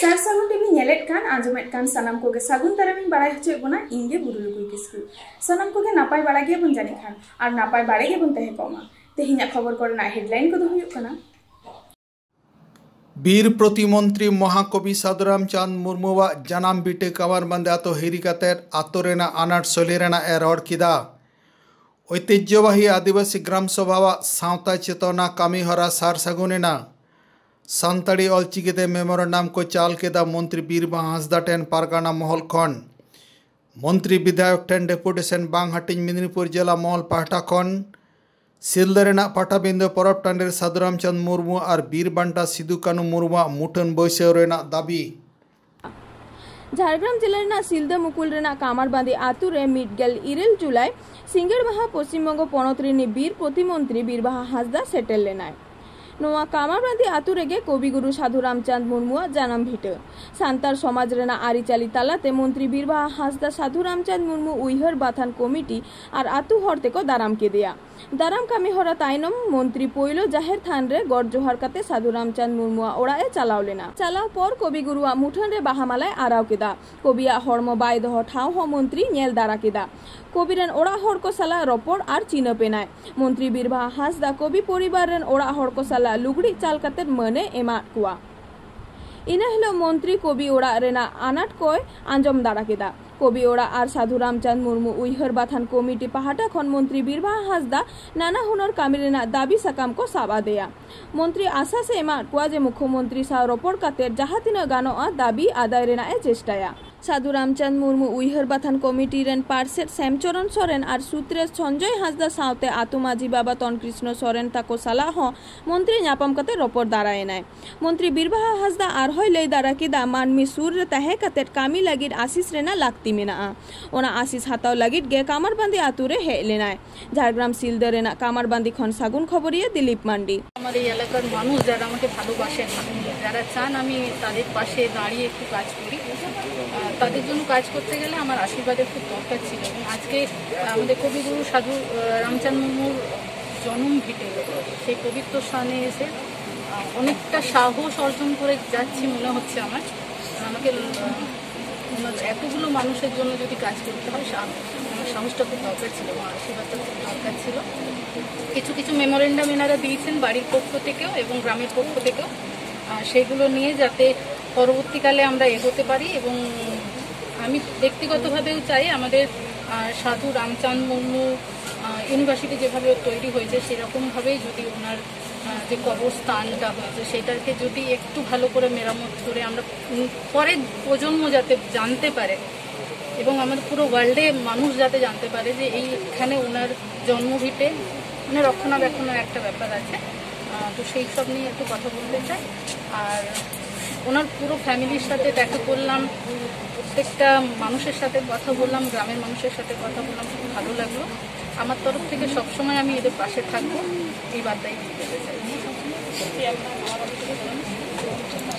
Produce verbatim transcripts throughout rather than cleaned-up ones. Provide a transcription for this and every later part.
ᱥᱟᱨ ᱥᱟᱹᱜᱩᱱ ᱴᱤᱵᱷᱤ ᱧᱮᱞᱮᱫ ᱠᱟᱱ, ᱟᱸᱡᱚᱢᱮᱫ ᱠᱟᱱ ᱥᱟᱱᱟᱢ ᱠᱚᱜᱮ ᱥᱟᱹᱜᱩᱱ ᱫᱟᱨᱟᱢ ᱤᱧ ᱵᱟᱲᱟᱭ ᱦᱚᱪᱚᱭᱮᱫ ᱵᱚᱱᱟ, ᱤᱧ ᱜᱮ ᱵᱩᱨᱩ ᱞᱩᱠᱩᱭ ᱠᱤᱥᱠᱩ᱾ ᱥᱟᱱᱟᱢ ᱠᱚᱜᱮ ᱱᱟᱯᱟᱭ ᱵᱟᱲᱟ ᱜᱮᱭᱟᱵᱚᱱ ᱡᱟᱹᱱᱤᱡ ᱠᱷᱟᱱ, ᱟᱨ ᱱᱟᱯᱟᱭ ᱵᱟᱲᱟ ᱜᱮᱵᱚᱱ ᱛᱟᱦᱮᱸ ᱠᱚᱜ ᱢᱟ᱾ ᱛᱮᱦᱮᱧᱟᱜ ᱠᱷᱚᱵᱚᱨ ᱠᱚᱨᱮᱱᱟᱜ headline ᱠᱚᱫᱚ ᱦᱩᱭᱩᱜ ᱠᱟᱱᱟ᱾ ᱵᱤᱨ ᱯᱨᱚᱛᱤᱢᱚᱱᱛᱨᱤ ᱢᱚᱦᱟᱠᱚᱵᱤ ᱥᱟᱫᱷᱩᱨᱟᱢᱪᱟᱸᱫᱽ ᱢᱩᱨᱢᱩᱣᱟᱜ ᱡᱟᱱᱟᱢ ᱵᱷᱤᱴᱟᱹ ᱠᱟᱢᱟᱨᱵᱟᱸᱫᱮ ᱟᱛᱳ ᱦᱤᱨᱤ ᱠᱟᱛᱮ ᱟᱛᱳ ᱨᱮᱱᱟᱜ ᱟᱱᱟᱴ ᱥᱚᱞᱦᱮ ᱨᱮᱱᱟᱜ ᱮ ᱨᱚᱲ ᱠᱮᱫᱟ᱾ ᱳᱭᱛᱤᱡᱽᱡᱚᱵᱟᱦᱤ ᱟᱹᱫᱤᱵᱟᱹᱥᱤ ᱜᱨᱟᱢ ᱥᱚᱵᱷᱟᱣᱟᱜ ᱥᱟᱶᱛᱟ ᱪᱮᱛᱚᱱᱟ ᱠᱟᱹᱢᱤ ᱦᱚᱨᱟ ᱥᱟᱨ ᱥᱟᱹᱜᱩᱱ ᱮᱱᱟ᱾ ᱥᱟᱱᱛᱟᱲᱤ ᱚᱞᱪᱤᱠᱤᱛᱮ memorandum ᱠᱚ ᱪᱟᱞ ᱠᱮᱫᱟ ᱢᱚᱱᱛᱨᱤ ᱵᱤᱨᱵᱟᱦᱟ ᱦᱟᱸᱥᱫᱟ ᱴᱷᱮᱱ ᱯᱟᱨᱜᱟᱱᱟ ᱢᱚᱦᱚᱞ ᱠᱷᱚᱱ᱾ ᱢᱚᱱᱛᱨᱤ ᱵᱤᱫᱷᱟᱭᱚᱠ ᱴᱷᱮᱱ deputation ᱵᱟᱝ ᱦᱟᱹᱴᱤᱧ ᱢᱮᱫᱽᱱᱤᱯᱩᱨ ᱡᱮᱞᱟ ᱢᱚᱦᱚᱞ ᱯᱟᱦᱴᱟ ᱠᱷᱚᱱ᱾ ᱥᱤᱞᱫᱟᱹ ᱨᱮᱱᱟᱜ ᱯᱟᱴᱟᱵᱤᱸᱫᱟᱹ ᱯᱚᱨᱚᱵᱽ ᱴᱟᱺᱰᱤ ᱨᱮ ᱥᱟᱫᱷᱩ ᱨᱟᱢᱪᱟᱸᱫᱽ ᱢᱩᱨᱢᱩ ᱟᱨ ᱵᱤᱨ ᱵᱟᱱᱴᱟ ᱥᱤᱫᱩ ᱠᱟᱹᱱᱩ ᱢᱩᱨᱢᱩᱣᱟᱜ ᱢᱩᱴᱷᱟᱹᱱ ᱵᱟᱹᱭᱥᱟᱹᱣ ᱨᱮᱱᱟᱜ ᱫᱟᱹᱵᱤ᱾ ᱡᱷᱟᱲᱜᱨᱟᱢ ᱡᱮᱞᱟ ᱨᱮᱱᱟᱜ ᱥᱤᱞᱫᱟᱹ ᱢᱩᱠᱩᱞ ᱨᱮᱱᱟᱜ ᱠᱟᱢᱟᱨᱵᱟᱸᱫᱤ ᱟᱛᱳ ᱨᱮ ᱢᱤᱫ ᱜᱮᱞ ᱤᱨᱟᱹᱞ ᱡᱩᱞᱟᱭ ᱥᱤᱸᱜᱟᱹᱲ ᱢᱟᱦᱟ ᱯᱚᱥᱪᱤᱢ ᱵᱚᱝᱜᱚ ᱯᱚᱱᱚᱛ ᱨᱤᱱᱤᱡ ᱵᱤᱨ ᱯᱨᱚᱛᱤᱢᱚᱱᱛᱨᱤ ᱵᱤᱨᱵᱟᱦᱟ ᱦᱟᱸᱥᱫᱟ ᱥᱮᱴᱮᱨ ᱞᱮᱱᱟᱭ᱾ ᱱᱚᱣᱟ ᱠᱟᱢᱟᱨᱵᱟᱸᱫᱤ ᱟᱛᱳ ᱨᱮᱜᱮ ᱠᱚᱵᱤᱜᱩᱨᱩ ᱥᱟᱫᱷᱩ ᱨᱟᱢᱪᱟᱸᱫᱽ ᱢᱩᱨᱢᱩᱣᱟᱜ ᱡᱟᱱᱟᱢ ᱵᱷᱤᱴᱟᱹ᱾ ᱥᱟᱱᱛᱟᱲ ᱥᱚᱢᱟᱡᱽ ᱨᱮᱱᱟᱜ ᱟᱹᱨᱤᱪᱟᱹᱞᱤ ᱛᱟᱞᱟᱛᱮ ᱢᱚᱱᱛᱨᱤ ᱵᱤᱨᱵᱟᱦᱟ ᱦᱟᱸᱥᱫᱟ ᱥᱟᱫᱷᱩ ᱨᱟᱢᱪᱟᱸᱫᱽ ᱢᱩᱨᱢᱩ ᱩᱭᱦᱟᱹᱨ ᱵᱟᱛᱷᱟᱱ ᱠᱚᱢᱤᱴᱤ ᱟᱨ ᱟᱛᱳ ᱦᱚᱲ ᱛᱮᱠᱚ ᱫᱟᱨᱟᱢ ᱠᱮᱫᱮᱭᱟ᱾ ᱫᱟᱨᱟᱢ ᱠᱟᱹᱢᱤ ᱦᱚᱨᱟ ᱛᱟᱭᱱᱚᱢ ᱢᱚᱱᱛᱨᱤ ᱯᱳᱭᱞᱳ ᱡᱟᱦᱮᱨ ᱛᱷᱟᱱ ᱨᱮ ᱜᱚᱰ ᱡᱚᱦᱟᱨ ᱠᱟᱛᱮ ᱥᱟᱫᱷᱩ ᱨᱟᱢᱪᱟᱸᱫᱽ ᱢᱩᱨᱢᱩᱣᱟᱜ ᱚᱲᱟᱜ ᱮ ᱪᱟᱞᱟᱣ ᱞᱮᱱᱟ᱾ ᱪᱟᱞᱟᱣ ᱯᱚᱨ ᱠᱚᱵᱤᱜᱩᱨᱩᱣᱟᱜ ᱢᱩᱴᱷᱟᱹᱱ ᱨᱮ ᱵᱟᱦᱟ ᱢᱟᱞᱟᱭ ᱟᱨᱟᱣ ᱠᱮᱫᱟ᱾ ᱠᱚᱵᱤᱭᱟᱜ ᱦᱚᱲᱢᱚ ᱵᱟᱭ ᱫᱚᱦᱚ ᱴᱷᱟᱶ ᱦᱚᱸ ᱢᱚᱱᱛᱨᱤ ᱧᱮᱞ ᱫᱟᱨᱟ ᱠᱮᱫᱟ᱾ ᱠᱚᱵᱤ ᱨᱮᱱ ᱚᱲᱟᱜ ᱦᱚᱲ ᱠᱚ ᱥᱟᱞᱟᱜ ᱨᱚᱯᱚᱲ ᱟᱨ ᱪᱤᱱᱟᱹᱯ ᱮᱱᱟᱭ᱾ ᱢᱚᱱᱛᱨᱤ ᱵᱤᱨᱵᱟᱦᱟ ᱦᱟᱸᱥᱫᱟ ᱠᱚᱵᱤ ᱯᱚᱨᱤᱵᱟᱨ ᱨᱮᱱ ᱚᱲᱟᱜ ᱦᱚᱲ ᱠᱚ ᱥᱟᱞᱟᱜ ᱞᱩᱜᱽᱲᱤᱡ ᱪᱟᱞ ᱠᱟᱛᱮ ᱢᱟᱹᱱᱮ ᱮᱢᱟᱫ ᱠᱚᱣᱟ᱾ ᱤᱱᱟᱹ ᱦᱤᱞᱳᱜ ᱢᱚᱱᱛᱨᱤ ᱠᱚᱵᱤ ᱚᱲᱟᱜ ᱨᱮᱱᱟᱜ ᱟᱱᱟᱴ ᱠᱚᱭ ᱟᱸᱡᱚᱢ ᱫᱟᱨᱟ ᱠᱮᱫᱟ᱾ ᱠᱚᱵᱤ ᱚᱲᱟᱜ ᱟᱨ ᱥᱟᱫᱷᱩ ᱨᱟᱢᱪᱟᱸᱫᱽ ᱢᱩᱨᱢᱩ ᱩᱭᱦᱟᱹᱨ ᱵᱟᱛᱷᱟᱱ ᱠᱚᱢᱤᱴᱤ ᱯᱟᱦᱴᱟ ᱠᱷᱚᱱ ᱢᱚᱱᱛᱨᱤ ᱵᱤᱨᱵᱟᱦᱟ ᱦᱟᱸᱥᱫᱟ ᱱᱟᱱᱟ ᱦᱩᱱᱟᱹᱨ ᱠᱟᱹᱢᱤ ᱨᱮᱱᱟᱜ ᱫᱟᱹᱵᱤ ᱥᱟᱠᱟᱢ ᱠᱚ ᱥᱟᱵ ᱟᱫᱮᱭᱟ᱾ ᱢᱚᱱᱛᱨᱤ ᱟᱥᱟᱥ ᱮ ᱮᱢᱟᱫ ᱠᱚᱣᱟ ᱡᱮ ᱢᱩᱠᱷᱭᱚᱢᱚᱱᱛᱨᱤ ᱥᱟᱶ ᱨᱚᱯᱚᱲ ᱠᱟᱛᱮ ᱡᱟᱦᱟᱸ ᱛᱤᱱᱟᱹᱜ ᱜᱟᱱᱚᱜᱼᱟ ᱫᱟᱹᱵᱤ ᱟᱫᱟᱭ ᱨᱮᱱᱟᱜ ᱮ ᱪᱮᱥᱴᱟᱭᱟ᱾ ᱥᱟᱫᱷᱩ ᱨᱟᱢᱪᱟᱸᱫᱽ ᱢᱩᱨᱢᱩ ᱩᱭᱦᱟᱹᱨ ᱵᱟᱛᱷᱟᱱ ᱠᱚᱢᱤᱴᱤ ᱨᱮᱱ ᱯᱟᱨᱥᱮᱛ ᱥᱮᱢᱪᱚᱨᱚᱱ ᱥᱚᱨᱮᱱ ᱟᱨ ᱥᱩᱛᱨᱮᱥ ᱥᱚᱧᱡᱚᱭ ᱦᱟᱸᱥᱫᱟ ᱥᱟᱶᱛᱮ ᱟᱛᱳ ᱢᱟᱹᱡᱷᱤ ᱵᱟᱵᱟ ᱛᱚᱱ ᱠᱨᱤᱥᱱᱚ ᱥᱚᱨᱮᱱ ᱛᱟᱠᱚ ᱥᱟᱞᱟᱜ ᱦᱚᱸ ᱢᱚᱱᱛᱨᱤ ᱧᱟᱯᱟᱢ ᱠᱟᱛᱮ ᱨᱚᱯᱚᱲ ᱫᱟᱨᱟᱭᱮᱱᱟᱭ᱾ ᱢᱚᱱᱛᱨᱤ ᱵᱤᱨᱵᱟᱦᱟ ᱦᱟᱸᱥᱫᱟ ᱟᱨᱦᱚᱸᱭ ᱞᱟᱹᱭ ᱫᱟᱨᱟ ᱠᱮᱫᱟ, ᱢᱟᱹᱱᱢᱤ ᱥᱩᱨ ᱨᱮ ᱛᱟᱦᱮᱸ ᱠᱟᱛᱮ ᱠᱟᱹᱢᱤ ᱞᱟᱹᱜᱤᱫ ᱟᱥᱤᱥ ᱨᱮᱱᱟᱜ ᱞᱟᱹᱠᱛᱤ ᱢᱮᱱᱟᱜᱼᱟ᱾ ᱚᱱᱟ ᱟᱥᱤᱥ ᱦᱟᱛᱟᱣ ᱞᱟᱹᱜᱤᱫ ᱜᱮ ᱠᱟᱢᱟᱨᱵᱟᱸᱫᱤ ᱟᱛᱳ ᱨᱮ ᱦᱮᱡ ᱞᱮᱱᱟᱭ᱾ ᱡᱷᱟᱲᱜᱨᱟᱢ ᱥᱤᱞᱫᱟᱹ ᱨᱮᱱᱟᱜ ᱠᱟᱢᱟᱨᱵᱟᱸᱫᱤ ᱠᱷᱚᱱ ᱥᱟᱹᱜᱩᱱ ᱠᱷᱚᱵᱚᱨᱤᱭᱟᱹ ᱫᱤᱞᱤᱯ ᱢᱟᱱᱰᱤ। আমার এই এলাকার মানুষ যারা আমাকে ভালোবাসেন, যারা চান আমি তাদের পাশে দাঁড়িয়ে একটু কাজ করি, আহ, তাদের জন্য কাজ করতে গেলে আমার আশীর্বাদের খুব দরকার ছিল। এবং আজকে, আহ, আমাদের কবিগুরু সাধু, আহ, রামচাঁদ মুর্মুর জন্ম ভিটে, সেই পবিত্র স্থানে এসে অনেকটা সাহস অর্জন করে যাচ্ছি মনে হচ্ছে আমার। আমাকে আহ, ওনার এতগুলো মানুষের জন্য যদি কাজ করতে হয়, সা- আমার সাহসটা খুব দরকার ছিল এবং আশীর্বাদটা খুব দরকার ছিল। কিছু কিছু মেমোরেন্ডাম এনারা দিয়েছেন বাড়ির পক্ষ থেকেও এবং গ্রামের পক্ষ থেকেও। আহ, সেগুলো নিয়ে যাতে পরবর্তীকালে আমরা এগোতে পারি এবং আমি ব্যক্তিগতভাবেও চাই আমাদের আহ, সাধু রামচাঁদ মুর্মু ইউনিভার্সিটি যেভাবে তৈরি হয়েছে সেরকমভাবেই যদি ওনার আহ, যে কবরস্থানটা হয়েছে সেটাকে যদি একটু ভালো করে মেরামত করে আমরা উম, পরের প্রজন্ম যাতে জানতে পারে এবং আমাদের পুরো ওয়ার্ল্ডে মানুষ যাতে জানতে পারে যে এইখানে ওনার জন্মভিটে মানে রক্ষণাবেক্ষণের একটা ব্যাপার আছে। আহ, তো সেই সব নিয়ে একটু কথা বলতে চাই। আর ওনার পুরো ফ্যামিলির সাথে দেখা করলাম, প্রত্যেকটা মানুষের সাথে কথা বললাম, গ্রামের মানুষের সাথে কথা বললাম, খুব ভালো লাগলো। আমার তরফ থেকে সবসময় আমি এদের পাশে থাকবো, এই বার্তাই দিতে চাই।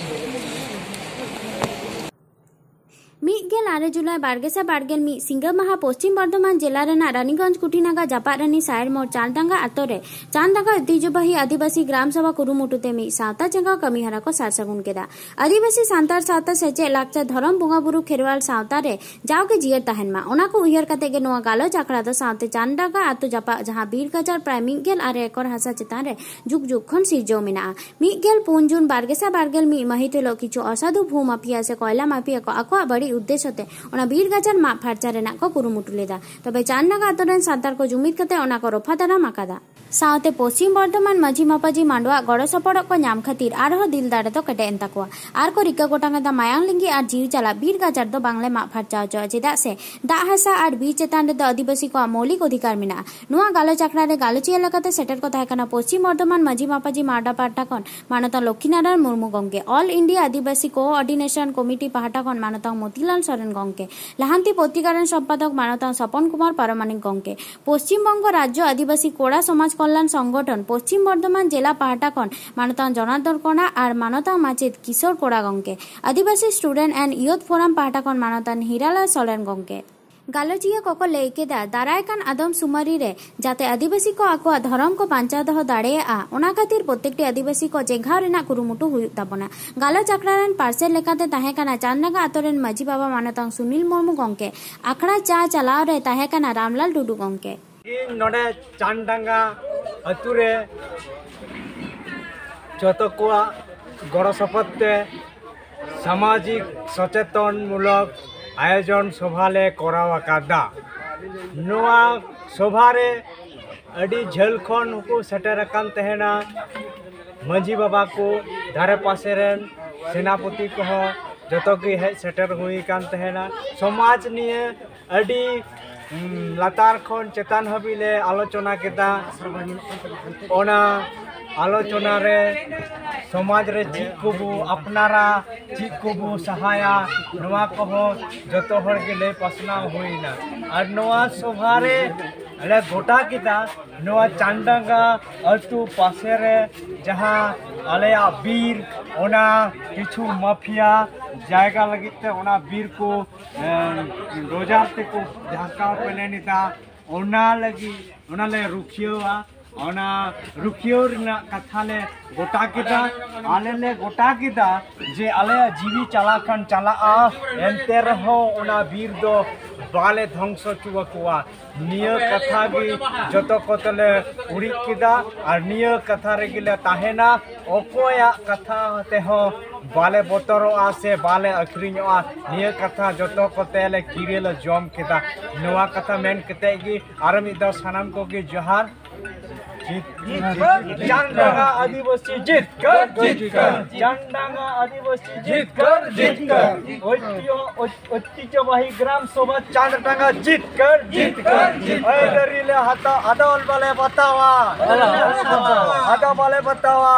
ᱢᱤᱫ ᱜᱮᱞ ᱟᱨᱮ ᱡᱩᱞᱟᱭ ᱵᱟᱨ ᱜᱮᱥᱟᱭ ᱵᱟᱨ ᱜᱮᱞ ᱢᱤᱫ ᱥᱤᱸᱜᱟᱹ ᱢᱟᱦᱟ ᱯᱚᱥᱪᱤᱢ ᱵᱚᱨᱫᱷᱚᱢᱟᱱ ᱡᱮᱞᱟ ᱨᱮᱱᱟᱜ ᱨᱟᱱᱤᱜᱚᱸᱡᱽ ᱠᱩᱴᱷᱤᱱᱟᱜᱟ ᱡᱟᱯᱟᱜ ᱨᱟᱱᱤ ᱥᱟᱭᱮᱨ ᱢᱳᱲ ᱪᱟᱸᱫᱽᱰᱟᱸᱜᱟ ᱟᱛᱳ ᱨᱮ ᱪᱟᱸᱫᱽᱰᱟᱸᱜᱟ ᱳᱭᱛᱤᱦᱡᱚᱵᱟᱦᱤ ᱟᱹᱫᱤᱵᱟᱹᱥᱤ ᱜᱨᱟᱢ ᱥᱚᱵᱷᱟ ᱠᱩᱨᱩᱢᱩᱴᱩ ᱛᱮ ᱢᱤᱫ ᱥᱟᱶᱛᱟ ᱡᱟᱸᱜᱟᱣ ᱠᱟᱹᱢᱤ ᱦᱚᱨᱟ ᱠᱚ ᱥᱟᱨ ᱥᱟᱹᱜᱩᱱ ᱠᱮᱫᱟ᱾ ᱟᱹᱫᱤᱵᱟᱹᱥᱤ ᱥᱟᱱᱛᱟᱲ ᱥᱟᱶᱛᱟ ᱥᱮᱪᱮᱫ ᱞᱟᱠᱪᱟᱨ ᱫᱷᱚᱨᱚᱢ ᱵᱚᱸᱜᱟ ᱵᱩᱨᱩ ᱠᱷᱮᱨᱣᱟᱞ ᱥᱟᱶᱛᱟ ᱨᱮ ᱡᱟᱣᱜᱮ ᱡᱤᱭᱟᱹᱲ ᱛᱟᱦᱮᱱ ᱢᱟ, ᱚᱱᱟ ᱠᱚ ᱩᱭᱦᱟᱹᱨ ᱠᱟᱛᱮ ᱜᱮ ᱱᱚᱣᱟ ᱜᱟᱞᱚᱪ ᱟᱠᱷᱲᱟ ᱫᱚ ᱥᱟᱶᱛᱮ ᱪᱟᱸᱫᱽᱰᱟᱸᱜᱟ ᱟᱛᱳ ᱡᱟᱯᱟᱜ ᱡᱟᱦᱟᱸ ᱵᱤᱨ ᱜᱟᱡᱟᱲ ᱯᱨᱟᱭ ᱢᱤᱫ ᱜᱮᱞ ᱟᱨᱮ ᱮᱠᱚᱨ ᱦᱟᱥᱟ ᱪᱮᱛᱟᱱ ᱨᱮ ᱡᱩᱜᱽ ᱡᱩᱜᱽ ᱠᱷᱚᱱ ᱥᱤᱨᱡᱟᱹᱣ ᱢᱮᱱᱟᱜᱼᱟ᱾ ᱢᱤᱫ ᱜᱮᱞ ᱯᱩᱱ ᱡᱩᱱ ᱵᱟᱨ ᱜᱮᱥᱟᱭ ᱵᱟᱨ ᱜᱮᱞ ᱢᱤᱫ ᱢᱟᱹᱦᱤᱛ ᱦᱤᱞᱳᱜ ᱠᱤᱪᱷᱩ ᱚᱥᱟᱫᱷᱩ ᱵᱷᱩ ᱢᱟᱯᱷᱤᱭᱟ ᱥᱮ ᱠᱚᱭᱞᱟ ᱢᱟᱯᱷᱤᱭᱟ ᱠᱚ ᱟᱠᱚᱣᱟᱜ ᱵᱟᱹᱲᱤᱡ ᱩᱫᱽᱫᱮᱥᱥᱚ ᱛᱮ ᱚᱱᱟ ᱵᱤᱨ ᱜᱟᱡᱟᱲ ᱢᱟᱜ ᱯᱷᱟᱨᱪᱟ ᱨᱮᱱᱟᱜ ᱠᱚ ᱠᱩᱨᱩᱢᱩᱴᱩ ᱞᱮᱫᱟ᱾ ᱛᱚᱵᱮ ᱪᱟᱸᱫᱽᱰᱟᱸᱜᱟ ᱟᱛᱳ ᱨᱮᱱ ᱥᱟᱱᱛᱟᱲ ᱠᱚ ᱡᱩᱢᱤᱫ ᱠᱟᱛᱮ ᱚᱱᱟ ᱠᱚ ᱨᱚᱯᱷᱟ ᱫᱟᱨᱟᱢ ᱟᱠᱟᱫᱟ᱾ ᱥᱟᱶᱛᱮ ᱯᱚᱥᱪᱤᱢ ᱵᱚᱨᱫᱷᱚᱢᱟᱱ ᱢᱟᱹᱡᱷᱤ ᱢᱟᱯᱟᱡᱷᱤ ᱢᱟᱰᱣᱟᱜ ᱜᱚᱲᱚ ᱥᱚᱯᱚᱦᱚᱫ ᱠᱚ ᱧᱟᱢ ᱠᱷᱟᱹᱛᱤᱨ ᱟᱨᱦᱚᱸ ᱫᱤᱞ ᱫᱟᱲᱮ ᱫᱚ ᱠᱮᱴᱮᱡ ᱮᱱ ᱛᱟᱠᱚᱣᱟ᱾ ᱟᱨ ᱠᱚ ᱨᱤᱠᱟᱹ ᱜᱚᱴᱟᱝ ᱮᱫᱟ ᱢᱟᱭᱟᱝ ᱞᱤᱸᱜᱤ ᱟᱨ ᱡᱤᱣᱤ ᱪᱟᱞᱟᱜ ᱵᱤᱨ ᱜᱟᱡᱟᱲ ᱫᱚ ᱵᱟᱝᱞᱮ ᱢᱟᱜ ᱯᱷᱟᱨᱪᱟ ᱦᱚᱪᱚᱜᱼᱟ, ᱪᱮᱫᱟᱜ ᱥᱮ ᱫᱟᱜ ᱦᱟᱥᱟ ᱟᱨ ᱵᱤᱨ ᱪᱮᱛᱟᱱ ᱨᱮᱫᱚ ᱟᱹᱫᱤᱵᱟᱹᱥᱤ ᱠᱚᱣᱟᱜ ᱢᱳᱣᱞᱤᱠ ᱚᱫᱷᱤᱠᱟᱨ ᱢᱮᱱᱟᱜᱼᱟ᱾ ᱱᱚᱣᱟ ᱜᱟᱞᱚᱪ ᱟᱠᱷᱲᱟ ᱨᱮ ᱜᱟᱞᱚᱪᱤᱭᱟᱹ ᱞᱮᱠᱟᱛᱮ ᱥᱮᱴᱮᱨ ᱠᱚ ᱛᱟᱦᱮᱸ ᱠᱟᱱᱟ ᱯᱚᱥᱪᱤᱢ ᱵᱚᱨᱫᱷᱚᱢᱟᱱ ᱢᱟᱹᱡᱷᱤ ᱢᱟᱯᱟᱡᱷᱤ ᱢᱟᱰᱣᱟ ᱯᱟᱦᱴᱟ ᱠᱷᱚᱱ ᱢᱟᱱᱚᱛᱟᱱ ᱞᱚᱠᱠᱷᱤᱱᱟᱨᱟᱭᱚᱱ ᱢᱩᱨᱢᱩ ᱜᱚᱢᱠᱮ, ᱚᱞ ᱤᱱᱰᱤᱭᱟ ᱟᱹᱫᱤᱵᱟᱹᱥᱤ ᱠᱳᱚᱨᱰᱤᱱᱮᱥᱚᱱ ᱠᱚᱢᱤᱴᱤ ᱯᱟᱦᱴᱟ ᱠᱷᱚᱱ ᱢᱟᱱᱚᱛᱟᱱ ᱢᱚᱛᱤᱞᱟᱞ ᱥᱚᱨᱮᱱ ᱜᱚᱢᱠᱮ, ᱞᱟᱦᱟᱱᱛᱤ ᱯᱚᱛᱨᱤᱠᱟ ᱨᱮᱱ ᱥᱚᱢᱯᱟᱫᱚᱠ ᱢᱟᱱᱚᱛᱟᱱ ᱥᱚᱯᱚᱱ ᱠᱩᱢᱟᱨ ᱯᱟᱨᱟᱢᱟᱱᱤᱠ ᱜᱚᱢᱠᱮ, ᱯᱚᱥᱪᱤᱢ ᱵᱚᱝᱜᱚ ᱨᱟᱡᱽᱡᱚ ᱟᱹᱫᱤᱵᱟᱹᱥᱤ ᱠᱚᱲᱟ ᱥᱚᱢᱟᱡᱽ ᱠᱚᱞᱞᱟᱱ ᱥᱚᱝᱜᱚᱴᱷᱚᱱ ᱯᱚᱥᱪᱤᱢ ᱵᱚᱨᱫᱷᱚᱢᱟᱱ ᱡᱮᱞᱟ ᱯᱟᱦᱴᱟ ᱠᱷᱚᱱ ᱢᱟᱱᱚᱛᱟᱱ ᱡᱚᱱᱟᱨᱫᱚᱱ ᱠᱚᱨᱟ ᱟᱨ ᱢᱟᱱᱚᱛᱟᱱ ᱢᱟᱪᱮᱫ ᱠᱤᱥᱳᱨ ᱠᱚᱲᱟ ᱜᱚᱢᱠᱮ, ᱟᱹᱫᱤᱵᱟᱹᱥᱤ ᱥᱴᱩᱰᱮᱱᱴ ᱮᱱᱰ ᱤᱭᱩᱛᱷ ᱯᱷᱳᱨᱟᱢ ᱯᱟᱦᱴᱟ ᱠᱷᱚᱱ ᱢᱟᱱᱚᱛᱟᱱ ᱦᱤᱨᱟᱞᱟᱞ ᱥᱚᱨᱮᱱ ᱜᱚᱢᱠᱮ᱾ ᱜᱟᱞᱚᱪᱤᱭᱟᱹ ᱠᱚᱠᱚ ᱞᱟᱹᱭ ᱠᱮᱫᱟ, ᱫᱟᱨᱟᱭ ᱠᱟᱱ ᱟᱫᱚᱢ ᱥᱩᱢᱟᱹᱨᱤ ᱨᱮ ᱡᱟᱛᱮ ᱟᱹᱫᱤᱵᱟᱹᱥᱤ ᱠᱚ ᱟᱠᱚᱣᱟᱜ ᱫᱷᱚᱨᱚᱢ ᱠᱚ ᱵᱟᱧᱪᱟᱣ ᱫᱚᱦᱚ ᱫᱟᱲᱮᱭᱟᱜᱼᱟ, ᱚᱱᱟ ᱠᱷᱟᱹᱛᱤᱨ ᱯᱨᱚᱛᱮᱠᱴᱤ ᱟᱹᱫᱤᱵᱟᱹᱥᱤ ᱠᱚ ᱪᱮᱸᱜᱷᱟᱣ ᱨᱮᱱᱟᱜ ᱠᱩᱨᱩᱢᱩᱴᱩ ᱦᱩᱭᱩᱜ ᱛᱟᱵᱚᱱᱟ᱾ ᱜᱟᱞᱚᱪ ᱟᱠᱷᱲᱟ ᱨᱮᱱ ᱯᱟᱨᱥᱮᱛ ᱞᱮᱠᱟᱛᱮ ᱛᱟᱦᱮᱸ ᱠᱟᱱᱟ ᱪᱟᱸᱫᱽᱰᱟᱸᱜᱟ ᱟᱛᱳ ᱨᱮᱱ ᱢᱟᱹᱡᱷᱤ ᱵᱟᱵᱟ ᱢᱟᱱᱚᱛᱟᱝ ᱥᱩᱱᱤᱞ ᱢᱩᱨᱢᱩ ᱜᱚᱢᱠᱮ᱾ ᱟᱠᱷᱲᱟ ᱪᱟ ᱪᱟᱞᱟᱣ ᱨᱮ ᱛᱟᱦᱮᱸ ᱠᱟᱱᱟ ᱨᱟᱢᱞᱟᱞ ᱴᱩᱰᱩ ᱜᱚᱢᱠᱮ᱾ ᱤᱧ ᱱᱚᱰᱮ ᱪᱟᱸᱫᱽᱰᱟᱸᱜᱟ ᱟᱹᱛᱩ ᱨᱮ ᱡᱚᱛᱚ ᱠᱚᱣᱟᱜ ᱜᱚᱲᱚ ᱥᱚᱯᱚᱦᱚᱫ ᱛᱮ ᱥᱟᱢᱟᱡᱤᱠ ᱥᱚᱪᱮᱛᱚᱱ ᱢᱩᱞᱚᱠ ᱟᱭᱳᱡᱚᱱ ᱥᱚᱵᱷᱟ ᱞᱮ ᱠᱚᱨᱟᱣ ᱟᱠᱟᱫᱟ᱾ ᱱᱚᱣᱟ ᱥᱚᱵᱷᱟ ᱨᱮ ᱟᱹᱰᱤ ᱡᱷᱟᱹᱞ ᱠᱷᱚᱱ ᱦᱚᱸᱠᱚ ᱥᱮᱴᱮᱨ ᱟᱠᱟᱱ ᱛᱟᱦᱮᱱᱟ᱾ ᱢᱟᱹᱡᱷᱤ ᱵᱟᱵᱟ ᱠᱚ, ᱫᱷᱟᱨᱮ ᱯᱟᱥᱮ ᱨᱮᱱ ᱥᱮᱱᱟᱯᱚᱛᱤ ᱠᱚᱦᱚᱸ ᱡᱚᱛᱚ ᱜᱮ ᱦᱮᱡ ᱥᱮᱴᱮᱨ ᱦᱩᱭ ᱟᱠᱟᱱ ᱛᱟᱦᱮᱱᱟ᱾ ᱥᱚᱢᱟᱡᱽ ᱱᱤᱭᱮ ᱟᱹᱰᱤ, ᱩᱢ, ᱞᱟᱛᱟᱨ ᱠᱷᱚᱱ ᱪᱮᱛᱟᱱ ᱦᱟᱹᱵᱤᱡ ᱞᱮ ᱟᱞᱳᱪᱚᱱᱟ ᱠᱮᱫᱟ᱾ ᱚᱱᱟ ᱟᱞᱳᱪᱚᱱᱟ ᱨᱮ ᱥᱚᱢᱟᱡᱽ ᱨᱮ ᱪᱮᱫ ᱠᱚᱵᱚ ᱟᱯᱱᱟᱨᱟ, ᱪᱮᱫ ᱠᱚᱵᱚ ᱥᱟᱦᱟᱭᱟ, ᱱᱚᱣᱟ ᱠᱚᱦᱚᱸ ᱡᱚᱛᱚ ᱦᱚᱲ ᱜᱮ ᱞᱟᱹᱭ ᱯᱟᱥᱱᱟᱣ ᱦᱩᱭᱱᱟ᱾ ᱟᱨ ᱱᱚᱣᱟ ᱥᱚᱵᱷᱟ ᱨᱮ ᱟᱞᱮ ᱜᱚᱴᱟ ᱠᱮᱫᱟ, ᱱᱚᱣᱟ ᱪᱟᱸᱫᱽᱰᱟᱸᱜᱟ ᱟᱹᱛᱩ ᱯᱟᱥᱮ ᱨᱮ ᱡᱟᱦᱟᱸ ᱟᱞᱮᱭᱟᱜ ᱵᱤᱨ, ᱚᱱᱟ ᱠᱤᱪᱷᱩ ᱢᱟᱯᱷᱤᱭᱟ ᱡᱟᱭᱜᱟ ᱞᱟᱹᱜᱤᱫ ᱛᱮ ᱚᱱᱟ ᱵᱤᱨ ᱠᱚ, ᱮᱸ, ᱰᱚᱡᱟᱨ ᱛᱮᱠᱚ ᱡᱷᱟᱥᱠᱟᱣ ᱯᱮᱞᱮᱱ ᱮᱫᱟ᱾ ᱚᱱᱟ ᱞᱟᱹᱜᱤᱫ ᱚᱱᱟᱞᱮ ᱨᱩᱠᱷᱤᱭᱟᱹᱣᱟ᱾ ᱚᱱᱟ ᱨᱩᱠᱷᱤᱭᱟᱹᱣ ᱨᱮᱱᱟᱜ ᱠᱟᱛᱷᱟ ᱞᱮ ᱜᱚᱴᱟ ᱠᱮᱫᱟ᱾ ᱟᱞᱮ ᱞᱮ ᱜᱚᱴᱟ ᱠᱮᱫᱟ ᱡᱮ ᱟᱞᱮᱭᱟᱜ ᱡᱤᱣᱤ ᱪᱟᱞᱟᱜ ᱠᱷᱟᱱ ᱪᱟᱞᱟᱜᱼᱟ, ᱮᱱᱛᱮ ᱨᱮᱦᱚᱸ ᱚᱱᱟ ᱵᱤᱨ ᱫᱚ ᱵᱟᱞᱮ ᱫᱷᱚᱝᱥᱚ ᱦᱚᱪᱚ ᱟᱠᱚᱣᱟ᱾ ᱱᱤᱭᱟᱹ ᱠᱟᱛᱷᱟ ᱜᱮ ᱡᱚᱛᱚ ᱠᱚᱛᱮ ᱞᱮ ᱩᱨᱤᱡ ᱠᱮᱫᱟ ᱟᱨ ᱱᱤᱭᱟᱹ ᱠᱟᱛᱷᱟ ᱨᱮᱜᱮ ᱞᱮ ᱛᱟᱦᱮᱱᱟ᱾ ᱚᱠᱚᱭᱟᱜ ᱠᱟᱛᱷᱟ ᱛᱮᱦᱚᱸ ᱵᱟᱞᱮ ᱵᱚᱛᱚᱨᱚᱜᱼᱟ ᱥᱮ ᱵᱟᱞᱮ ᱟᱹᱠᱷᱨᱤᱧᱚᱜᱼᱟ᱾ ᱱᱤᱭᱟᱹ ᱠᱟᱛᱷᱟ ᱡᱚᱛᱚ ᱠᱚᱛᱮ ᱞᱮ ᱠᱤᱨᱟᱹ ᱞᱮ ᱡᱚᱢ ᱠᱮᱫᱟ᱾ ᱱᱚᱣᱟ ᱠᱟᱛᱷᱟ ᱢᱮᱱ ᱠᱟᱛᱮ ᱜᱮ ᱟᱨ ᱢᱤᱫ ᱫᱷᱟᱣ ᱥᱟᱱᱟᱢ ᱠᱚᱜᱮ ᱡᱚᱦᱟᱨ᱾ ᱪᱟᱸᱫᱽᱰᱟᱸᱜᱟ ᱟᱹᱫᱤᱵᱟᱹᱥᱤ ᱡᱤᱛᱠᱟᱹᱨ, ᱡᱤᱛᱠᱟᱹᱨ᱾ ᱪᱟᱸᱫᱽᱰᱟᱸᱜᱟ ᱟᱹᱫᱤᱵᱟᱹᱥᱤ ᱡᱤᱛᱠᱟᱹᱨ, ᱡᱤᱛᱠᱟᱹᱨ᱾ ᱳᱭᱛᱤᱦᱚ-, ᱳᱭ-, ᱳᱭᱛᱤᱦᱚᱵᱟᱦᱤ ᱜᱨᱟᱢ ᱥᱚᱵᱷᱟ ᱪᱟᱸᱫᱽᱰᱟᱸᱜᱟ ᱡᱤᱛᱠᱟᱹᱨ, ᱡᱤᱛᱠᱟᱹᱨ, ᱡᱤᱛᱠᱟᱹᱨ᱾ ᱟᱹᱭᱫᱟᱹᱨᱤ ᱞᱮ ᱦᱟᱛᱟᱣ, ᱟᱫᱚ ᱵᱟᱞᱮ ᱵᱟᱛᱟᱣᱟ᱾ ᱟᱫᱚ ᱵᱟᱞᱮ ᱵᱟᱛᱟᱣᱟ᱾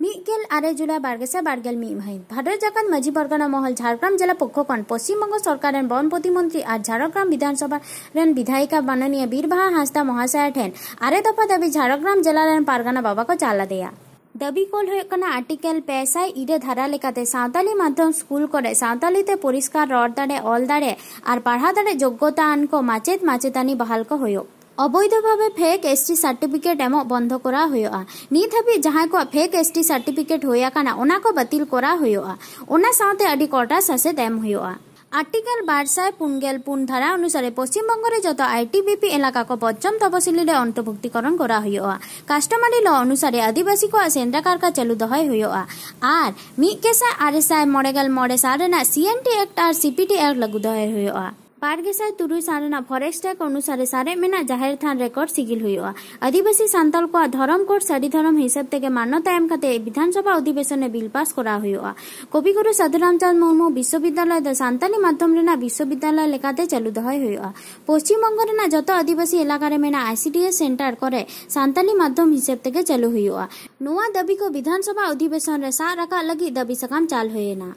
ᱢᱤᱫ ᱜᱮᱞ ᱟᱨᱮ ᱡᱩᱞᱟᱭ ᱵᱟᱨ ᱜᱮᱥᱟᱭ ᱵᱟᱨ ᱜᱮᱞ ᱢᱤᱫ ᱢᱟᱹᱦᱤᱛ, ᱵᱷᱟᱫᱚᱨ ᱡᱟᱠᱟᱛ ᱢᱟᱹᱡᱷᱤ ᱯᱟᱨᱜᱟᱱᱟ ᱢᱚᱦᱚᱞ ᱡᱷᱟᱲᱜᱨᱟᱢ ᱡᱮᱞᱟ ᱯᱚᱠᱠᱷᱚ ᱠᱷᱚᱱ ᱯᱚᱥᱪᱤᱢ ᱵᱚᱝᱜᱚ ᱥᱚᱨᱠᱟᱨ ᱨᱮᱱ ᱵᱚᱱ ᱯᱨᱚᱛᱤᱢᱚᱱᱛᱨᱤ ᱟᱨ ᱡᱷᱟᱲᱜᱨᱟᱢ ᱵᱤᱫᱷᱟᱱ ᱥᱚᱵᱷᱟ ᱨᱮᱱ ᱵᱤᱫᱷᱟᱭᱤᱠᱟ ᱢᱟᱱᱚᱱᱤᱭᱟ ᱵᱤᱨᱵᱟᱦᱟ ᱦᱟᱸᱥᱫᱟ ᱢᱚᱦᱟᱥᱚᱭᱟ ᱴᱷᱮᱱ ᱟᱨᱮ ᱫᱚᱯᱷᱟ ᱫᱟᱹᱵᱤ ᱡᱷᱟᱲᱜᱨᱟᱢ ᱡᱮᱞᱟ ᱨᱮᱱ ᱯᱟᱨᱜᱟᱱᱟ ᱵᱟᱵᱟ ᱠᱚ ᱪᱟᱞ ᱟᱫᱮᱭᱟ᱾ ᱫᱟᱹᱵᱤ ᱠᱚ ᱦᱩᱭᱩᱜ ᱠᱟᱱᱟ, ᱟᱨᱴᱤᱠᱮᱞ ᱯᱮ ᱥᱟᱭ ᱤᱨᱟᱹ ᱫᱷᱟᱨᱟ ᱞᱮᱠᱟᱛᱮ ᱥᱟᱶᱛᱟᱞᱤ ᱢᱟᱫᱽᱫᱷᱚᱢ ᱥᱠᱩᱞ ᱠᱚᱨᱮ ᱥᱟᱶᱛᱟᱞᱤ ᱛᱮ ᱯᱚᱨᱤᱥᱠᱟᱨ ᱨᱚᱲ ᱫᱟᱲᱮ, ᱚᱞ ᱫᱟᱲᱮ ᱟᱨ ᱯᱟᱲᱦᱟᱣ ᱫᱟᱲᱮ ᱡᱳᱜᱽᱜᱚᱛᱟ ᱟᱱ ᱠᱚ ᱢᱟᱪᱮᱫ ᱢᱟᱪᱮᱛᱟᱹᱱᱤ ᱵᱟᱦᱟᱞ ᱠᱚ ᱦᱩᱭᱩᱜ᱾ ᱚᱵᱚᱭᱫᱷᱚ ᱵᱷᱟᱵᱮ ᱯᱷᱮᱠ ᱮᱥ ᱴᱤ ᱥᱟᱨᱴᱤᱯᱷᱤᱠᱮᱴ ᱮᱢᱚᱜ ᱵᱚᱱᱫᱷᱚ ᱠᱚᱨᱟᱣ ᱦᱩᱭᱩᱜᱼᱟ᱾ ᱱᱤᱛ ᱦᱟᱹᱵᱤᱡ ᱡᱟᱦᱟᱸᱭ ᱠᱚᱣᱟᱜ ᱯᱷᱮᱠ ᱮᱥ ᱴᱤ ᱥᱟᱨᱴᱤᱯᱷᱤᱠᱮᱴ ᱦᱩᱭ ᱟᱠᱟᱱᱟ, ᱚᱱᱟ ᱠᱚ ᱵᱟᱹᱛᱤᱞ ᱠᱚᱨᱟᱣ ᱦᱩᱭᱩᱜᱼᱟ᱾ ᱚᱱᱟ ᱥᱟᱶᱛᱮ ᱟᱹᱰᱤ ᱠᱚᱴᱟ ᱥᱟᱥᱮᱛ ᱮᱢ ᱦᱩᱭᱩᱜᱼᱟ᱾ ᱟᱨᱴᱤᱠᱮᱞ ᱵᱟᱨ ᱥᱟᱭ ᱯᱩᱱ ᱜᱮᱞ ᱯᱩᱱ ᱫᱷᱟᱨᱟ ᱚᱱᱩᱥᱟᱨᱮ ᱯᱚᱥᱪᱤᱢ ᱵᱚᱝᱜᱚ ᱨᱮ ᱡᱚᱛᱚ ᱟᱭ ᱴᱤ ᱵᱤ ᱯᱤ ᱮᱞᱟᱠᱟ ᱠᱚ ᱯᱚᱧᱪᱚᱢ ᱛᱚᱯᱚᱥᱤᱞᱤ ᱨᱮ ᱚᱱᱛᱚᱨᱵᱷᱩᱠᱛᱤᱠᱚᱨᱚᱱ ᱠᱚᱨᱟᱣ ᱦᱩᱭᱩᱜᱼᱟ᱾ ᱠᱟᱥᱴᱚᱢᱟᱨᱤ ᱞᱚ ᱚᱱᱩᱥᱟᱨᱮ ᱟᱹᱫᱤᱵᱟᱹᱥᱤ ᱠᱚᱣᱟᱜ ᱥᱮᱸᱫᱽᱨᱟ ᱠᱟᱨᱠᱟ ᱪᱟᱹᱞᱩ ᱫᱚᱦᱚᱭ ᱦᱩᱭᱩᱜᱼᱟ ᱟᱨ ᱢᱤᱫ ᱜᱮᱥᱟᱭ ᱟᱨᱮ ᱥᱟᱭ ᱢᱚᱬᱮ ᱜᱮᱞ ᱢᱚᱬᱮ ᱥᱟᱞ ᱨᱮᱱᱟᱜ ᱥᱤ ᱮᱱ ᱴᱤ ᱮᱠᱴ ᱟᱨ ᱥᱤ ᱯᱤ ᱴᱤ ᱮᱠᱴ ᱞᱟᱹᱜᱩ ᱫᱚᱦᱚᱭ ᱦᱩᱭᱩᱜᱼᱟ᱾ ᱵᱟᱨ ᱜᱮᱥᱟᱭ ᱛᱩᱨᱩᱭ ᱥᱟᱞ ᱨᱮᱱᱟᱜ ᱯᱷᱚᱨᱮᱥᱴ ᱮᱠᱴ ᱚᱱᱩᱥᱟᱨᱮ ᱥᱟᱨᱮᱡ ᱢᱮᱱᱟᱜ ᱡᱟᱦᱮᱨ ᱛᱷᱟᱱ ᱨᱮᱠᱚᱨᱰ ᱥᱤᱜᱤᱞ ᱦᱩᱭᱩᱜᱼᱟ᱾ ᱟᱹᱫᱤᱵᱟᱹᱥᱤ ᱥᱟᱱᱛᱟᱲ ᱠᱚᱣᱟᱜ ᱫᱷᱚᱨᱚᱢ ᱠᱳᱰ ᱥᱟᱹᱨᱤ ᱫᱷᱚᱨᱚᱢ ᱦᱤᱥᱟᱹᱵ ᱛᱮᱜᱮ ᱢᱟᱱᱚᱛᱟ ᱮᱢ ᱠᱟᱛᱮ ᱵᱤᱫᱷᱟᱱᱥᱚᱵᱷᱟ ᱚᱫᱷᱤᱵᱮᱥᱚᱱ ᱨᱮ ᱵᱤᱞ ᱯᱟᱥ ᱠᱚᱨᱟᱣ ᱦᱩᱭᱩᱜᱼᱟ᱾ ᱠᱚᱵᱤᱜᱩᱨᱩ ᱥᱟᱫᱷᱩ ᱨᱟᱢᱪᱟᱸᱫᱽ ᱢᱩᱨᱢᱩ ᱵᱤᱥᱥᱚᱵᱤᱫᱽᱫᱟᱞᱚᱭ ᱫᱚ ᱥᱟᱱᱛᱟᱲᱤ ᱢᱟᱫᱽᱫᱷᱚᱢ ᱨᱮᱱᱟᱜ ᱵᱤᱥᱥᱚᱵᱤᱫᱽᱫᱟᱞᱚᱭ ᱞᱮᱠᱟᱛᱮ ᱪᱟᱹᱞᱩ ᱫᱚᱦᱚᱭ ᱦᱩᱭᱩᱜᱼᱟ᱾ ᱯᱚᱥᱪᱤᱢ ᱵᱚᱝᱜᱚ ᱨᱮᱱᱟᱜ ᱡᱚᱛᱚ ᱟᱹᱫᱤᱵᱟᱹᱥᱤ ᱮᱞᱟᱠᱟ ᱨᱮ ᱢᱮᱱᱟᱜ ᱟᱭ ᱥᱤ ᱰᱤ ᱮᱥ ᱥᱮᱱᱴᱟᱨ ᱠᱚᱨᱮ ᱥᱟᱱᱛᱟᱲᱤ ᱢᱟᱫᱽᱫᱷᱚᱢ ᱦᱤᱥᱟᱹᱵ ᱛᱮᱜᱮ ᱪᱟᱹᱞᱩ ᱦᱩᱭᱩᱜᱼᱟ᱾ ᱱᱚᱣᱟ ᱫᱟᱹᱵᱤ ᱠᱚ ᱵᱤᱫᱷᱟᱱᱥᱚᱵᱷᱟ ᱚᱫᱷᱤᱵᱮᱥᱚᱱ ᱨᱮ ᱥᱟᱵ ᱨᱟᱠᱟᱵ ᱞᱟᱹᱜᱤᱫ ᱫᱟᱹᱵᱤ ᱥᱟᱠᱟᱢ ᱪᱟᱞ ᱦᱩᱭ ᱮᱱᱟ᱾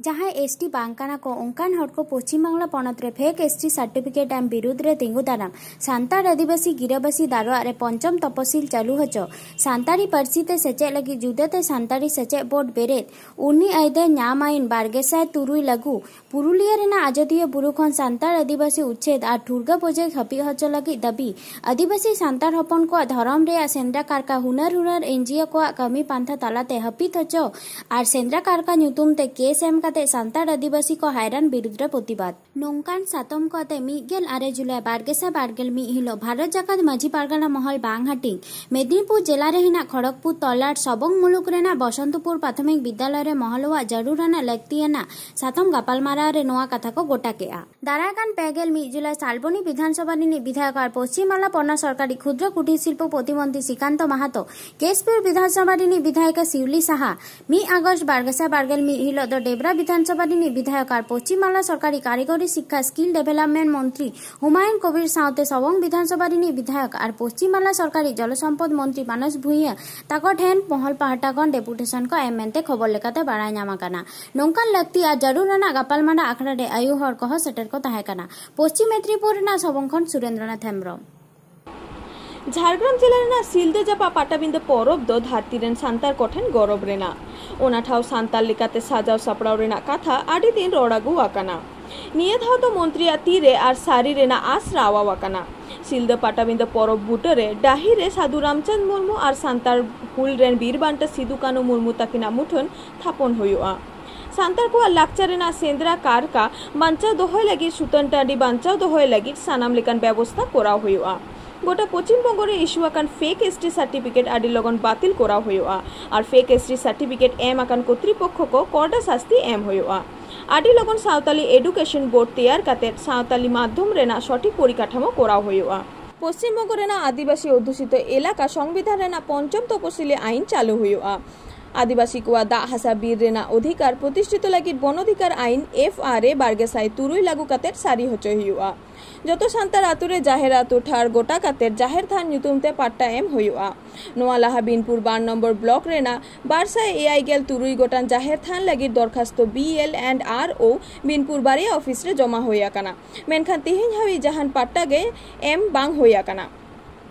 ᱡᱟᱦᱟᱸᱭ ᱮᱥ ᱴᱤ ᱵᱟᱝ ᱠᱟᱱᱟ ᱠᱚ, ᱚᱱᱠᱟᱱ ᱦᱚᱲ ᱠᱚ ᱯᱚᱪᱷᱤᱢ ᱵᱟᱝᱞᱟ ᱯᱚᱱᱚᱛ ᱨᱮ ᱯᱷᱮᱠ ᱮᱥ ᱴᱤ ᱥᱟᱨᱴᱤᱯᱷᱤᱠᱮᱴ ᱮᱢ ᱵᱤᱨᱩᱫᱽ ᱨᱮ ᱛᱤᱸᱜᱩ ᱫᱟᱨᱟᱢ, ᱥᱟᱱᱛᱟᱲ ᱟᱹᱫᱤᱵᱟᱹᱥᱤ ᱜᱤᱨᱟᱹᱵᱟᱹᱥᱤ ᱫᱟᱨᱣᱟᱜ ᱨᱮ ᱯᱚᱧᱪᱚᱢ ᱛᱚᱯᱚᱥᱤᱞ ᱪᱟᱹᱞᱩ ᱦᱚᱪᱚ, ᱥᱟᱱᱛᱟᱲᱤ ᱯᱟᱹᱨᱥᱤ ᱛᱮ ᱥᱮᱪᱮᱫ ᱞᱟᱹᱜᱤᱫ ᱡᱩᱫᱟᱹᱛᱮ ᱥᱟᱱᱛᱟᱲᱤ ᱥᱮᱪᱮᱫ ᱵᱳᱨᱰ ᱵᱮᱨᱮᱫ, ᱩᱱᱤ ᱟᱹᱭᱫᱟᱹᱨ ᱧᱟᱢ ᱟᱹᱭᱤᱱ ᱵᱟᱨ ᱜᱮᱥᱟᱭ ᱛᱩᱨᱩᱭ ᱞᱟᱹᱜᱩ, ᱯᱩᱨᱩᱞᱤᱭᱟᱹ ᱨᱮᱱᱟᱜ ᱟᱡᱚᱫᱤᱭᱟᱹ ᱵᱩᱨᱩ ᱠᱷᱚᱱ ᱥᱟᱱᱛᱟᱲ ᱟᱹᱫᱤᱵᱟᱹᱥᱤ ᱩᱪᱷᱮᱫ ᱟᱨ ᱴᱷᱩᱲᱜᱟᱹ ᱯᱨᱚᱡᱮᱠᱴ ᱦᱟᱹᱯᱤᱫ ᱦᱚᱪᱚ ᱞᱟᱹᱜᱤᱫ ᱫᱟᱹᱵᱤ, ᱟᱹᱫᱤᱵᱟᱹᱥᱤ ᱥᱟᱱᱛᱟᱲ ᱦᱚᱯᱚᱱ ᱠᱚᱣᱟᱜ ᱫᱷᱚᱨᱚᱢ ᱨᱮᱭᱟᱜ ᱥᱮᱸᱫᱽᱨᱟ ᱠᱟᱨᱠᱟ ᱦᱩᱱᱟᱹᱨ ᱦᱩᱱᱟᱹᱨ ᱮᱱ ᱡᱤ ᱳ ᱠᱚᱣᱟᱜ ᱠᱟᱹᱢᱤ ᱯᱟᱱᱛᱷᱟ ᱛᱟᱞᱟᱛᱮ ᱦᱟᱹᱯᱤᱫ ᱦᱚᱪᱚ ᱟᱨ ᱥᱮᱸᱫᱽᱨᱟ ᱠᱟᱨᱠᱟ ᱧᱩᱛᱩᱢ ᱛᱮ ᱠᱮᱥ ᱮᱢ ᱠᱟᱛᱮ ᱥᱟᱱᱛᱟᱲ ᱟᱹᱫᱤᱵᱟᱹᱥᱤ ᱠᱚ ᱦᱟᱭᱨᱟᱱ ᱵᱤᱨᱩᱫᱽ ᱨᱮ ᱯᱨᱚᱛᱤᱵᱟᱫ᱾ ᱱᱚᱝᱠᱟᱱ ᱥᱟᱛᱚᱢ ᱠᱚ ᱟᱛᱮ ᱢᱤᱫ ᱜᱮᱞ ᱟᱨᱮ ᱡᱩᱞᱟᱭ ᱵᱟᱨ ᱜᱮᱥᱟᱭ ᱵᱟᱨ ᱜᱮᱞ ᱢᱤᱫ ᱦᱤᱞᱳᱜ ᱵᱷᱟᱨᱚᱛ ᱡᱟᱠᱟᱛ ᱢᱟᱹᱡᱷᱤ ᱯᱟᱨᱜᱟᱱᱟ ᱢᱚᱦᱚᱞ ᱵᱟᱝ ᱦᱟᱹᱴᱤᱧ, ᱢᱮᱫᱽᱱᱤᱯᱩᱨ ᱡᱮᱞᱟ ᱨᱮ ᱦᱮᱱᱟᱜ ᱠᱷᱚᱲᱚᱜᱽᱯᱩᱨ ᱛᱚᱞᱟᱴ ᱥᱚᱵᱚᱝ ᱢᱩᱞᱩᱠ ᱨᱮᱱᱟᱜ ᱵᱚᱥᱚᱱᱛᱚᱯᱩᱨ ᱯᱨᱟᱛᱷᱚᱢᱤᱠ ᱵᱤᱫᱽᱭᱟᱞᱚᱭ ᱨᱮ ᱢᱚᱦᱚᱞ ᱟᱜ ᱡᱟᱹᱨᱩᱲ ᱟᱱᱟᱜ ᱞᱟᱹᱠᱛᱤ ᱟᱱᱟᱜ ᱥᱟᱛᱚᱢ ᱜᱟᱯᱟᱞᱢᱟᱨᱟᱣ ᱨᱮ ᱱᱚᱣᱟ ᱠᱟᱛᱷᱟ ᱠᱚ ᱜᱚᱴᱟ ᱠᱮᱫᱼᱟ᱾ ᱫᱟᱨᱟᱭ ᱠᱟᱱ ᱯᱮ ᱜᱮᱞ ᱢᱤᱫ ᱡᱩᱞᱟᱭ ᱥᱟᱞᱵᱚᱱᱤ ᱵᱤᱫᱷᱟᱱ ᱥᱚᱵᱷᱟ ᱨᱤᱱᱤᱡ ᱵᱤᱫᱷᱟᱭᱚᱠ ᱟᱨ ᱯᱚᱥᱪᱤᱢ ᱵᱟᱝᱞᱟ ᱯᱚᱱᱚᱛ ᱥᱚᱨᱠᱟᱨᱤᱡ ᱠᱷᱩᱫᱨᱚ ᱠᱩᱴᱤᱨ ᱥᱤᱞᱯᱚ ᱯᱨᱚᱛᱤᱢᱚᱱᱛᱨᱤ ᱥᱨᱤᱠᱟᱱᱛᱚ ᱢᱟᱦᱟᱛᱚ, ᱠᱮᱥᱯᱩᱨ ᱵᱤᱫᱷᱟᱱ ᱥᱚᱵᱷᱟ ᱨᱤᱱᱤᱡ ᱵᱤᱫᱷᱟᱭᱚᱠᱟ ᱥᱤᱣᱞᱤ ᱥᱟᱦᱟ, ᱢᱤᱫ ᱟᱜᱚᱥᱴ ᱵᱟᱨ ᱜᱮᱥᱟᱭ ᱵᱟᱨ ᱜᱮᱞ ᱢᱤᱫ ᱦᱤᱞᱚᱜ ᱫᱚ ᱰᱮᱵᱽᱨᱟ ᱵᱤᱫᱷᱟᱱ ᱥᱚᱵᱷᱟ ᱨᱤᱱᱤᱡ ᱵᱤᱫᱷᱟᱭᱚᱠ ᱟᱨ ᱯᱚᱥᱪᱤᱢ ᱵᱟᱝᱞᱟ ᱥᱚᱨᱠᱟᱨᱤ ᱠᱟᱹᱨᱤᱜᱚᱨᱤ ᱥᱤᱠᱠᱷᱟ ᱥᱠᱤᱞ ᱰᱮᱵᱷᱮᱞᱚᱯᱢᱮᱱᱴ ᱢᱚᱱᱛᱨᱤ ᱦᱩᱢᱟᱭᱩᱱ ᱠᱚᱵᱤᱨ ᱥᱟᱶᱛᱮ ᱥᱚᱵᱚᱝ ᱵᱤᱫᱷᱟᱱ ᱥᱚᱵᱷᱟ ᱨᱤᱱᱤᱡ ᱵᱤᱫᱷᱟᱭᱚᱠ ᱟᱨ ᱯᱚᱥᱪᱤᱢ ᱵᱟᱝᱞᱟ ᱥᱚᱨᱠᱟᱨᱤᱡ ᱡᱚᱞᱚᱥᱚᱢᱯᱚᱫ ᱢᱚᱱᱛᱨᱤ ᱢᱟᱱᱚᱥ ᱵᱷᱩᱸᱭᱟᱹ ᱛᱟᱠᱚ ᱴᱷᱮᱱ ᱢᱚᱦᱚᱞ ᱯᱟᱦᱴᱟ ᱠᱷᱚᱱ ᱰᱮᱯᱩᱴᱮᱥᱚᱱ ᱠᱚ ᱮᱢ ᱢᱮᱱᱛᱮ ᱠᱷᱚᱵᱚᱨ ᱞᱮᱠᱟᱛᱮ ᱵᱟᱲᱟᱭ ᱧᱟᱢ ᱟᱠᱟᱱᱟ᱾ ᱱᱚᱝᱠᱟᱱ ᱞᱟᱹᱠᱛᱤ ᱟᱨ ᱡᱟᱹᱨᱩᱲ ᱨᱮᱱᱟᱜ ᱜᱟᱯᱟᱞᱢᱟᱨᱟᱣ ᱟᱠᱷᱲᱟ ᱨᱮ ᱟᱭᱩ ᱦᱚᱲ ᱠᱚᱦᱚᱸ ᱥᱮᱴᱮᱨ ᱠᱚ ᱛᱟᱦᱮᱸ ᱠᱟᱱᱟ᱾ ᱯᱚᱥᱪᱤᱢ ᱢᱮᱫᱽᱱᱤᱯᱩᱨ ᱨᱮᱱᱟᱜ ᱥᱚᱵᱚᱝ ᱠᱷᱚᱱ ᱥᱩᱨᱮᱱᱫᱨᱚᱱᱟᱛᱷ ᱦᱮᱢᱵᱽᱨᱚᱢ᱾ ᱡᱷᱟᱲᱜᱨᱟᱢ ᱡᱮᱞᱟ ᱨᱮᱱᱟᱜ ᱥᱤᱞᱫᱟᱹ ᱡᱟᱯᱟᱜ ᱯᱟᱴᱟᱵᱤᱸᱫᱟᱹ ᱯᱚᱨᱚᱵᱽ ᱫᱚ ᱫᱷᱟᱹᱨᱛᱤ ᱨᱮᱱ ᱥᱟᱱᱛᱟᱲ ᱠᱚᱴᱷᱮᱱ ᱜᱚᱨᱚᱵᱽ ᱨᱮᱱᱟᱜ᱾ ᱚᱱᱟ ᱴᱷᱟᱶ ᱥᱟᱱᱛᱟᱲ ᱞᱮᱠᱟᱛᱮ ᱥᱟᱡᱟᱣ ᱥᱟᱯᱲᱟᱣ ᱨᱮᱱᱟᱜ ᱠᱟᱛᱷᱟ ᱟᱹᱰᱤ ᱫᱤᱱ ᱨᱚᱲ ᱟᱹᱜᱩ ᱟᱠᱟᱱᱟ᱾ ᱱᱤᱭᱟᱹ ᱫᱷᱟᱣ ᱫᱚ ᱢᱚᱱᱛᱨᱤᱭᱟᱜ ᱛᱤ ᱨᱮ ᱟᱨ ᱥᱟᱹᱨᱤ ᱨᱮᱱᱟᱜ ᱟᱥ ᱨᱟᱣᱟᱣ ᱟᱠᱟᱱᱟ᱾ ᱥᱤᱞᱫᱟᱹ ᱯᱟᱴᱟᱵᱤᱸᱫᱟᱹ ᱯᱚᱨᱚᱵᱽ ᱵᱩᱴᱟᱹ ᱨᱮ ᱰᱟᱹᱦᱤ ᱨᱮ ᱥᱟᱹᱫᱷᱩ ᱨᱟᱢᱪᱟᱸᱫᱽ ᱢᱩᱨᱢᱩ ᱟᱨ ᱥᱟᱱᱛᱟᱲ ᱦᱩᱞ ᱨᱮᱱ ᱵᱤᱨ ᱵᱟᱱᱴᱟ ᱥᱤᱫᱩ ᱠᱟᱹᱱᱩ ᱢᱩᱨᱢᱩ ᱛᱟᱹᱠᱤᱱᱟᱜ ᱢᱩᱴᱷᱟᱹᱱ ᱛᱷᱟᱯᱚᱱ ᱦᱩᱭᱩᱜᱼᱟ᱾ ᱥᱟᱱᱛᱟᱲ ᱠᱚᱣᱟᱜ ᱞᱟᱠᱪᱟᱨ ᱨᱮᱱᱟᱜ ᱥᱮᱸᱫᱽᱨᱟ ᱠᱟᱨᱠᱟ ᱵᱟᱧᱪᱟᱣ ᱫᱚᱦᱚᱭ ᱞᱟᱹᱜᱤᱫ, ᱥᱩᱛᱟᱹᱱ ᱴᱟᱺᱰᱤ ᱵᱟᱧᱪᱟᱣ ᱫᱚᱦᱚᱭ ᱞᱟᱹᱜᱤᱫ ᱥᱟᱱᱟᱢ ᱞᱮᱠᱟᱱ ᱵᱮᱵᱚᱥᱛᱷᱟ ᱠᱚᱨᱟᱣ ᱦᱩᱭᱩᱜᱼᱟ᱾ ᱜᱚᱴᱟ ᱯᱚᱪᱷᱤᱢ ᱵᱚᱝᱜᱚ ᱨᱮ ᱤᱥᱩ ᱟᱠᱟᱱ ᱯᱷᱮᱠ ᱮᱥ ᱴᱤ ᱥᱟᱨᱴᱤᱯᱷᱤᱠᱮᱴ ᱟᱹᱰᱤ ᱞᱚᱜᱚᱱ ᱵᱟᱹᱛᱤᱞ ᱠᱚᱨᱟᱣ ᱦᱩᱭᱩᱜᱼᱟ ᱟᱨ ᱯᱷᱮᱠ ᱮᱥ ᱴᱤ ᱥᱟᱨᱴᱤᱯᱷᱤᱠᱮᱴ ᱮᱢ ᱟᱠᱟᱱ ᱠᱚᱨᱛᱨᱤᱯᱚᱠᱠᱷᱚ ᱠᱚ ᱠᱚᱰᱟ ᱥᱟᱥᱛᱤ ᱮᱢ ᱦᱩᱭᱩᱜᱼᱟ᱾ ᱟᱹᱰᱤ ᱞᱚᱜᱚᱱ ᱥᱟᱶᱛᱟᱞᱤ ᱮᱰᱩᱠᱮᱥᱚᱱ ᱵᱳᱨᱰ ᱛᱮᱭᱟᱨ ᱠᱟᱛᱮ ᱥᱟᱶᱛᱟᱞᱤ ᱢᱟᱫᱽᱫᱷᱚᱢ ᱨᱮᱱᱟᱜ ᱥᱚᱴᱷᱤᱠ ᱯᱚᱨᱤᱠᱟᱴᱷᱟᱢᱳ ᱠᱚᱨᱟᱣ ᱦᱩᱭᱩᱜᱼᱟ᱾ ᱯᱚᱪᱷᱤᱢ ᱵᱚᱝᱜᱚ ᱨᱮᱱᱟᱜ ᱟᱹᱫᱤᱵᱟᱹᱥᱤ ᱚᱫᱷᱩᱥᱤᱛᱚ ᱮᱞᱟᱠᱟ ᱥᱚᱝᱵᱤᱫᱷᱟᱱ ᱨᱮᱱᱟᱜ ᱯᱚᱧᱪᱚᱢ ᱛᱚᱯᱚᱥᱤᱞᱤ ᱟᱭᱤᱱ ᱪᱟᱹᱞᱩ ᱦᱩᱭᱩᱜᱼᱟ᱾ ᱟᱹᱫᱤᱵᱟᱹᱥᱤ ᱠᱚᱣᱟᱜ ᱫᱟᱜ ᱦᱟᱥᱟ ᱵᱤᱨ ᱨᱮᱱᱟᱜ ᱚᱫᱷᱤᱠᱟᱨ ᱯᱨᱚᱛᱤᱥᱴᱷᱤᱛᱚ ᱞᱟᱹᱜᱤᱫ ᱵᱚᱱ ᱚᱫᱷᱤᱠᱟᱨ ᱟᱭᱤᱱ ᱮᱯᱷ ᱟᱨ ᱮ ᱵᱟᱨᱜᱮᱥᱟᱭ ᱛᱩᱨᱩᱭ ᱞᱟᱹᱜᱩ ᱠᱟᱛᱮ ᱥᱟᱹᱨᱤ ᱦᱚᱪᱚᱭ ᱦᱩᱭᱩᱜᱼᱟ᱾ ᱡᱚᱛᱚ ᱥᱟᱱᱛᱟᱲ ᱟᱛᱳ ᱨᱮ ᱡᱟᱦᱮᱨ ᱟᱛᱳ ᱴᱷᱟᱲ ᱜᱚᱴᱟ ᱠᱟᱛᱮ ᱡᱟᱦᱮᱨ ᱛᱷᱟᱱ ᱧᱩᱛᱩᱢ ᱛᱮ ᱯᱟᱴᱴᱟ ᱮᱢ ᱦᱩᱭᱩᱜᱼᱟ᱾ ᱱᱚᱣᱟ ᱞᱟᱦᱟ ᱵᱤᱱᱯᱩᱨ ᱵᱟᱨ ᱱᱚᱢᱵᱚᱨ ᱵᱞᱚᱠ ᱨᱮᱱᱟᱜ ᱵᱟᱨ ᱥᱟᱭ ᱮᱭᱟᱭ ᱜᱮᱞ ᱛᱩᱨᱩᱭ ᱜᱚᱴᱟᱝ ᱡᱟᱦᱮᱨ ᱛᱷᱟᱱ ᱞᱟᱹᱜᱤᱫ ᱫᱚᱨᱠᱷᱟᱥᱛᱚ ᱵᱤ ᱮᱞ ᱮᱱᱰ ᱟᱨ ᱳ ᱵᱤᱱᱯᱩᱨ ᱵᱟᱨᱭᱟ ᱚᱯᱷᱤᱥ ᱨᱮ ᱡᱚᱢᱟ ᱦᱩᱭ ᱟᱠᱟᱱᱟ, ᱢᱮᱱᱠᱷᱟᱱ ᱛᱮᱦᱮᱧ ᱦᱟᱹᱵᱤᱡ ᱡᱟᱦᱟᱱ ᱯᱟᱴᱴᱟ ᱜᱮ ᱮᱢ ᱵᱟᱝ ᱦᱩᱭ ᱟᱠᱟᱱᱟ᱾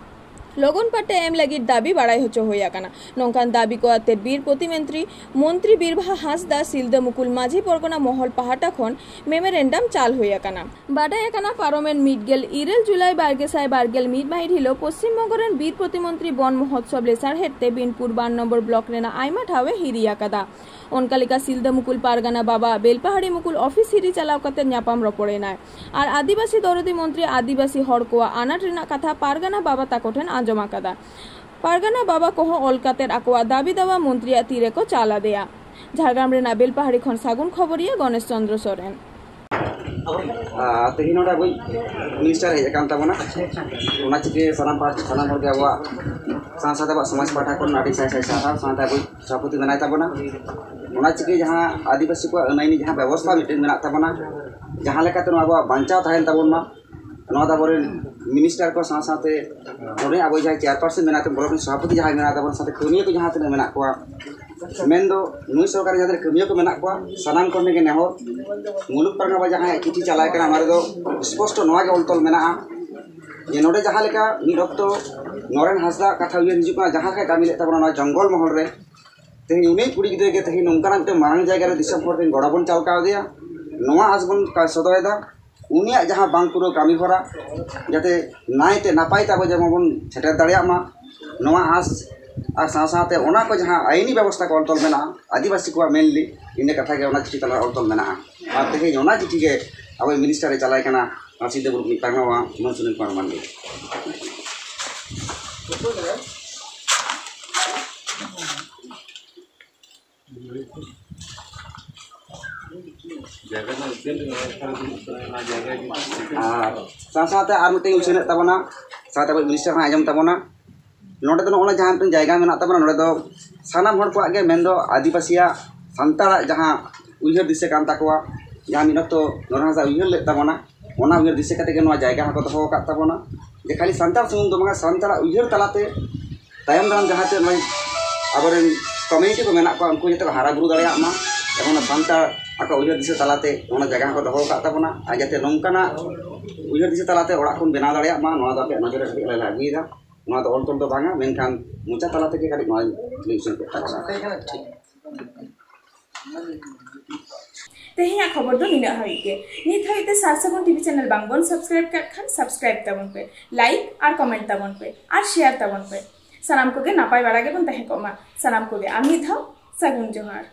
ᱞᱚᱜᱚᱱ ᱯᱟᱴᱴᱟ ᱮᱢ ᱞᱟᱹᱜᱤᱫ ᱫᱟᱹᱵᱤ ᱵᱟᱲᱟᱭ ᱦᱚᱪᱚ ᱦᱩᱭ ᱟᱠᱟᱱᱟ᱾ ᱱᱚᱝᱠᱟᱱ ᱫᱟᱹᱵᱤ ᱠᱚ ᱟᱛᱮ ᱵᱤᱨ ᱯᱨᱚᱛᱤᱢᱚᱱᱛᱨᱤ ᱢᱚᱱᱛᱨᱤ ᱵᱤᱨᱵᱟᱦᱟ ᱦᱟᱸᱥᱫᱟ ᱥᱤᱞᱫᱟᱹ ᱢᱩᱠᱩᱞ ᱢᱟᱹᱡᱷᱤ ᱯᱚᱨᱜᱚᱱᱟ ᱢᱚᱦᱚᱞ ᱯᱟᱦᱴᱟ ᱠᱷᱚᱱ ᱢᱮᱢᱳᱨᱮᱱᱰᱟᱢ ᱪᱟᱞ ᱦᱩᱭ ᱟᱠᱟᱱᱟ᱾ ᱵᱟᱰᱟᱭ ᱟᱠᱟᱱᱟ, ᱯᱟᱨᱚᱢᱮᱱ ᱢᱤᱫ ᱜᱮᱞ ᱤᱨᱟᱹᱞ ᱡᱩᱞᱟᱭ ᱵᱟᱨᱜᱮᱥᱟᱭ ᱵᱟᱨᱜᱮᱞ ᱢᱤᱫ ᱢᱟᱹᱦᱤᱛ ᱦᱤᱞᱳᱜ ᱯᱚᱥᱪᱤᱢ ᱵᱚᱝᱜᱚ ᱨᱮᱱ ᱵᱤᱨ ᱯᱨᱚᱛᱤᱢᱚᱱᱛᱨᱤ ᱵᱚᱱ ᱢᱚᱦᱚᱛᱥᱚᱵ ᱞᱮᱥᱟᱲᱦᱮᱫ ᱛᱮ ᱵᱤᱱᱯᱩᱨ ᱵᱟᱨ ᱱᱚᱢᱵᱚᱨ ᱵᱞᱚᱠ ᱨᱮᱱᱟᱜ ᱟᱭᱢᱟ ᱴᱷᱟᱶ ᱮ ᱦᱤᱨᱤ ᱟᱠᱟᱫᱟ᱾ ᱚᱱᱠᱟ ᱞᱮᱠᱟ ᱥᱤᱞᱫᱟᱹ ᱢᱩᱠᱩᱞ ᱯᱟᱨᱜᱟᱱᱟ ᱵᱟᱵᱟ ᱵᱮᱞᱯᱟᱦᱟᱲᱤ ᱢᱩᱠᱩᱞ ᱚᱯᱷᱤᱥ ᱦᱤᱨᱤ ᱪᱟᱞᱟᱣ ᱠᱟᱛᱮ ᱧᱟᱯᱟᱢ ᱨᱚᱯᱚᱲ ᱮᱱᱟᱭ ᱟᱨ ᱟᱹᱫᱤᱵᱟᱹᱥᱤ ᱫᱚᱨᱚᱫᱤ ᱢᱚᱱᱛᱨᱤ ᱟᱹᱫᱤᱵᱟᱹᱥᱤ ᱦᱚᱲ ᱠᱚᱣᱟᱜ ᱟᱱᱟᱴ ᱨᱮᱱᱟᱜ ᱠᱟᱛᱷᱟ ᱯᱟᱨᱜᱟᱱᱟ ᱵᱟᱵᱟ ᱛᱟᱠᱚ ᱴᱷᱮᱱ ᱟᱸᱡᱚᱢ ᱟᱠᱟᱫᱟ᱾ ᱯᱟᱨᱜᱟᱱᱟ ᱵᱟᱵᱟ ᱠᱚᱦᱚᱸ ᱚᱞ ᱠᱟᱛᱮ ᱟᱠᱚᱣᱟᱜ ᱫᱟᱹᱵᱤ ᱫᱟᱣᱟ ᱢᱚᱱᱛᱨᱤᱭᱟᱜ ᱛᱤ ᱨᱮᱠᱚ ᱪᱟᱞ ᱟᱫᱮᱭᱟ᱾ ᱡᱷᱟᱲᱜᱨᱟᱢ ᱨᱮᱱᱟᱜ ᱵᱮᱞᱯᱟᱦᱟᱲᱤ ᱠᱷᱚᱱ ᱥᱟᱹᱜᱩᱱ ᱠᱷᱚᱵᱚᱨᱤᱭᱟᱹ ᱜᱚᱱᱮᱥ ᱪᱚᱸᱫᱽᱨᱚ ᱥᱚᱨᱮᱱ᱾ ᱟᱨ ᱛᱮᱦᱮᱧ ᱱᱚᱰᱮ ᱟᱵᱚᱭᱤᱡ ᱢᱤᱱᱤᱥᱴᱟᱨ ᱦᱮᱡ ᱟᱠᱟᱱ ᱛᱟᱵᱚᱱᱟ, ᱚᱱᱟ ᱪᱤᱠᱟᱹ ᱥᱟᱱᱟᱢ ᱯᱟᱦᱴᱟ, ᱥᱟᱱᱟᱢ ᱦᱚᱲᱜᱮ ᱟᱵᱚᱣᱟᱜ ᱥᱟᱶ ᱥᱟᱶᱛᱮ ᱟᱵᱚᱣᱟᱜ ᱥᱚᱢᱟᱡᱽ ᱯᱟᱦᱴᱟ ᱠᱷᱚᱱ ᱟᱹᱰᱤ ᱥᱟᱭ ᱥᱟᱭ ᱥᱟᱨᱦᱟᱣ, ᱥᱟᱶᱛᱮ ᱟᱵᱚᱭᱤᱡ ᱥᱚᱵᱷᱟᱯᱚᱛᱤ ᱢᱮᱱᱟᱭ ᱛᱟᱵᱚᱱᱟ᱾ ᱚᱱᱟ ᱪᱤᱠᱟᱹ ᱡᱟᱦᱟᱸ ᱟᱹᱫᱤᱵᱟᱹᱥᱤ ᱠᱚᱣᱟᱜ ᱟᱹᱱ ᱟᱹᱭᱤᱱᱤ ᱡᱟᱦᱟᱸ ᱵᱮᱵᱚᱥᱛᱷᱟ ᱢᱤᱫᱴᱮᱱ ᱢᱮᱱᱟᱜ ᱛᱟᱵᱚᱱᱟ, ᱡᱟᱦᱟᱸ ᱞᱮᱠᱟᱛᱮ ᱱᱚᱣᱟ ᱟᱵᱚᱣᱟᱜ ᱵᱟᱧᱪᱟᱣ ᱛᱟᱦᱮᱱ ᱛᱟᱵᱚᱱ ᱢᱟ, ᱱᱚᱣᱟ ᱫᱚ ᱟᱵᱚᱨᱮᱱ ᱢᱤᱱᱤᱥᱴᱟᱨ ᱠᱚ ᱥᱟᱶ ᱥᱟᱶᱛᱮ ᱱᱚᱰᱮ ᱟᱵᱚ ᱡᱟᱦᱟᱸᱭ ᱪᱮᱭᱟᱨᱯᱟᱨᱥᱚᱱ ᱢᱮᱱᱟᱜ ᱛᱟᱵᱚᱱ, ᱵᱞᱚᱠ ᱨᱮᱱ ᱥᱚᱵᱷᱟᱯᱚᱛᱤ ᱡᱟᱦᱟᱸᱭ ᱢᱮᱱᱟᱜ ᱛᱟᱵᱚᱱ, ᱥᱟᱶᱛᱮ ᱠᱟᱹᱢᱤᱭᱟᱹ ᱠᱚ ᱡᱟᱦᱟᱸ ᱛᱤᱱᱟᱹᱜ ᱢᱮᱱᱟᱜ ᱠᱚᱣᱟ, ᱢᱮᱱᱫᱚ ᱱᱩᱭ ᱥᱚᱨᱠᱟᱨ ᱡᱟᱦᱟᱸ ᱛᱤᱱᱟᱹᱜ ᱠᱟᱹᱢᱤᱭᱟᱹ ᱠᱚ ᱢᱮᱱᱟᱜ ᱠᱚᱣᱟ, ᱥᱟᱱᱟᱢ ᱠᱚ ᱱᱤᱭᱟᱹ ᱜᱮ ᱱᱮᱦᱚᱨ᱾ ᱢᱩᱞᱩᱠ ᱯᱟᱨᱜᱟᱱᱟ ᱵᱟᱵᱟ ᱡᱟᱦᱟᱸᱭᱟᱜ ᱪᱤᱴᱷᱤ ᱪᱟᱞᱟᱣ ᱠᱟᱱᱟ, ᱚᱱᱟ ᱨᱮᱫᱚ ᱥᱯᱚᱥᱴᱚ ᱱᱚᱣᱟ ᱜᱮ ᱚᱞ ᱛᱚᱞ ᱢᱮᱱᱟᱜᱼᱟ ᱡᱮ ᱱᱚᱰᱮ ᱡᱟᱦᱟᱸ ᱞᱮᱠᱟ ᱢᱤᱫ ᱚᱠᱛᱚ ᱱᱚᱨᱮᱱ ᱦᱟᱸᱥᱫᱟ ᱠᱟᱛᱷᱟ ᱩᱭᱦᱟᱹᱨ ᱦᱤᱡᱩᱜ ᱠᱟᱱᱟ, ᱡᱟᱦᱟᱸ ᱞᱮᱠᱟᱭ ᱠᱟᱹᱢᱤ ᱞᱮᱫ ᱛᱟᱵᱚᱱᱟ ᱱᱚᱣᱟ ᱡᱚᱝᱜᱚᱞ ᱢᱚᱦᱚᱞ ᱨᱮ, ᱛᱮᱦᱮᱧ ᱩᱱᱤ ᱠᱩᱲᱤ ᱜᱤᱫᱽᱨᱟᱹ ᱜᱮ ᱛᱮᱦᱮᱧ ᱱᱚᱝᱠᱟᱱᱟᱜ ᱢᱤᱫᱴᱮᱱ ᱢᱟᱨᱟᱝ ᱡᱟᱭᱜᱟ ᱨᱮ ᱫᱤᱥᱚᱢ ᱦᱚᱲ ᱴᱷᱮᱱ ᱜᱚᱲᱚ ᱵᱚᱱ ᱪᱟᱞ ᱠᱟᱣᱫᱮᱭᱟ᱾ ᱱᱚᱣᱟ ᱟᱸᱥ ᱵᱚᱱ ᱠᱟ- ᱥᱚᱫᱚᱭᱮᱫᱟ, ᱩᱱᱤᱭᱟᱜ ᱡᱟᱦᱟᱸ ᱵᱟᱝ ᱯᱩᱨᱟᱹᱣ ᱠᱟᱹᱢᱤ ᱦᱚᱨᱟ ᱡᱟᱛᱮ ᱱᱟᱭᱛᱮ ᱱᱟᱯᱟᱭ ᱛᱮ ᱟᱵᱚ ᱡᱮᱢᱚᱱ ᱵᱚᱱ ᱥᱮᱴᱮᱨ ᱫᱟᱲᱮᱭᱟᱜ ᱢᱟ, ᱱᱚᱣᱟ ᱟᱸᱥ ᱟᱨ ᱥᱟᱶ ᱥᱟᱶᱛᱮ ᱚᱱᱟ ᱠᱚ ᱡᱟᱦᱟᱸ ᱟᱭᱤᱱᱤ ᱵᱮᱵᱚᱥᱛᱷᱟ ᱠᱚ ᱚᱞ ᱛᱚᱞ ᱢᱮᱱᱟᱜᱼᱟ, ᱟᱹᱫᱤᱵᱟᱹᱥᱤ ᱠᱚᱣᱟᱜ ᱢᱮᱱᱞᱤ, ᱤᱱᱟᱹ ᱠᱟᱛᱷᱟ ᱜᱮ ᱚᱱᱟ ᱪᱤᱴᱷᱤ ᱛᱟᱞᱟ ᱚᱞ ᱛᱚᱞ ᱢᱮᱱᱟᱜᱼᱟ᱾ ᱟᱨ ᱛᱮᱦᱮᱧ ᱚᱱᱟ ᱪᱤᱴᱷᱤ ᱜᱮ ᱟᱵᱚ ᱢᱤᱱᱤᱥᱴᱟᱨ ᱮ ᱪᱟᱞᱟᱭ ᱠᱟᱱᱟ, ᱥᱤᱞᱫᱟᱹ ᱵᱩᱨᱩ ᱨᱤᱱᱤᱡ ᱛᱟᱝᱱᱟ ᱵᱟᱵᱟ ᱢᱟᱹᱱ ᱥᱩᱱᱤᱞ ᱠᱩᱢᱟᱨ ᱢᱟᱱᱰᱤ᱾ ᱟᱨ ᱥᱟᱶ ᱥᱟᱶᱛᱮ ᱟᱨ ᱢᱤᱫᱴᱮᱱ ᱩᱪᱷᱟᱹᱱᱮᱫ ᱛᱟᱵᱚᱱᱟ, ᱥᱟᱶᱛᱮ ᱟᱵᱚ ᱢᱤᱱᱤᱥᱴᱟᱨ ᱦᱚᱸ ᱟᱸᱡᱚᱢ ᱛᱟᱵᱚᱱᱟ᱾ ᱱᱚᱰᱮ ᱫᱚ ᱱᱚᱜᱼᱚᱭ ᱡᱟᱦᱟᱸ ᱢᱤᱫᱴᱮᱱ ᱡᱟᱭᱜᱟ ᱢᱮᱱᱟᱜ ᱛᱟᱵᱚᱱᱟ, ᱱᱚᱰᱮ ᱫᱚ ᱥᱟᱱᱟᱢ ᱦᱚᱲ ᱠᱚᱣᱟᱜ ᱜᱮ, ᱢᱮᱱᱫᱚ ᱟᱹᱫᱤᱵᱟᱹᱥᱤᱭᱟᱜ, ᱥᱟᱱᱛᱟᱲᱟᱜ ᱡᱟᱦᱟᱸ ᱩᱭᱦᱟᱹᱨ ᱫᱤᱥᱟᱹ ᱠᱟᱱ ᱛᱟᱠᱚᱣᱟ, ᱡᱟᱦᱟᱸ ᱢᱤᱫ ᱚᱠᱛᱚ ᱱᱚᱨᱮᱱ ᱦᱟᱸᱥᱫᱟ ᱩᱭᱦᱟᱹᱨ ᱞᱮᱫ ᱛᱟᱵᱚᱱᱟ, ᱚᱱᱟ ᱩᱭᱦᱟᱹᱨ ᱫᱤᱥᱟᱹ ᱠᱟᱛᱮ ᱜᱮ ᱱᱚᱣᱟ ᱡᱟᱭᱜᱟ ᱦᱚᱸᱠᱚ ᱫᱚᱦᱚ ᱟᱠᱟᱫ ᱛᱟᱵᱚᱱᱟ᱾ ᱡᱮ ᱠᱷᱟᱹᱞᱤ ᱥᱟᱱᱛᱟᱲ ᱥᱩᱢᱩᱝ ᱫᱚ ᱵᱟᱝᱟ, ᱥᱟᱱᱛᱟᱲᱟᱜ ᱩᱭᱦᱟᱹᱨ ᱛᱟᱞᱟᱛᱮ ᱛᱟᱭᱚᱢ ᱫᱟᱨᱟᱢ ᱡᱟᱦᱟᱸ ᱛᱤᱱᱟᱹᱜ ᱟᱵᱚᱨᱮᱱ ᱠᱚᱢᱤᱭᱩᱱᱤᱴᱤ ᱠᱚ ᱢᱮᱱᱟᱜ ᱠᱚᱣᱟ, ᱩᱱᱠᱩ ᱡᱟᱛᱮ ᱠᱚ ᱦᱟᱨᱟ ᱵᱩᱨᱩ ᱫᱟᱲᱮᱭᱟᱜ ᱢᱟ, ᱮᱵᱚᱝ ᱥᱟᱱᱛᱟᱲ ᱟᱠᱚ ᱩᱭᱦᱟᱹᱨ ᱫᱤᱥᱟᱹ ᱛᱟᱞᱟᱛᱮ ᱚᱱᱟ ᱡᱟᱭᱜᱟ ᱦᱚᱸᱠᱚ ᱫᱚᱦᱚ ᱟᱠᱟᱫ ᱛᱟᱵᱚᱱᱟ᱾ ᱟᱨ ᱡᱟᱛᱮ ᱱᱚᱝᱠᱟᱱᱟᱜ ᱩᱭᱦᱟᱹᱨ ᱫᱤᱥᱟᱹ ᱛᱟᱞᱟᱛᱮ ᱚᱲᱟᱜ ᱠᱚ ᱵᱮᱱᱟᱣ ᱫᱟᱲᱮᱭᱟᱜ ᱢᱟ, ᱱᱚᱣᱟ ᱫᱚ ᱟᱯᱮᱭᱟᱜ ᱱᱚᱡᱚᱨ ᱨᱮ ᱠᱟᱹᱴᱤᱡ ᱟᱞᱮ ᱞᱮ ᱟᱹᱜᱩᱭᱮᱫᱟ᱾ ᱱᱚᱣᱟ ᱫᱚ ᱚᱞ ᱛᱚᱞ ᱫᱚ ᱵᱟᱝᱟ, ᱢᱮᱱᱠᱷᱟᱱ ᱢᱚᱪᱟ ᱛᱟᱞᱟ ᱛᱮᱜᱮ ᱠᱟᱹᱴᱤᱡ ᱱᱚᱣᱟ ᱞᱮ ᱩᱪᱷᱟᱹᱱ ᱠᱮᱫ ᱛᱟᱵᱚᱱᱟ᱾ ᱛᱮᱦᱮᱧᱟᱜ ᱠᱷᱚᱵᱚᱨ ᱫᱚ ᱱᱤᱱᱟᱹᱜ ᱦᱟᱹᱵᱤᱡ ᱜᱮ᱾ ᱱᱤᱛ ᱦᱟᱹᱵᱤᱡ ᱛᱮ ᱥᱟᱨ ᱥᱟᱹᱜᱩᱱ ᱴᱤᱵᱷᱤ ᱪᱮᱱᱮᱞ ᱵᱟᱝᱵᱚᱱ ᱥᱟᱵᱥᱠᱨᱟᱭᱤᱵ ᱠᱟᱜ ᱠᱷᱟᱱ ᱥᱟᱵᱥᱠᱨᱟᱭᱤᱵ ᱛᱟᱵᱚᱱ ᱯᱮ, ᱞᱟᱭᱤᱠ ᱟᱨ ᱠᱚᱢᱮᱱᱴ ᱛᱟᱵᱚᱱ ᱯᱮ ᱟᱨ ᱥᱮᱭᱟᱨ ᱛᱟᱵᱚᱱ ᱯᱮ᱾ ᱥᱟᱱᱟᱢ ᱠᱚᱜᱮ ᱱᱟᱯᱟᱭ ᱵᱟᱲᱟ ᱜᱮᱵᱚᱱ ᱛᱟᱦᱮᱸ ᱠᱚᱜ ᱢᱟ᱾ ᱥᱟᱱᱟᱢ ᱠᱚᱜᱮ ᱟᱨ ᱢᱤᱫ ᱫᱷᱟᱣ ᱥᱟᱹᱜᱩᱱ ᱡᱚᱦᱟᱨ᱾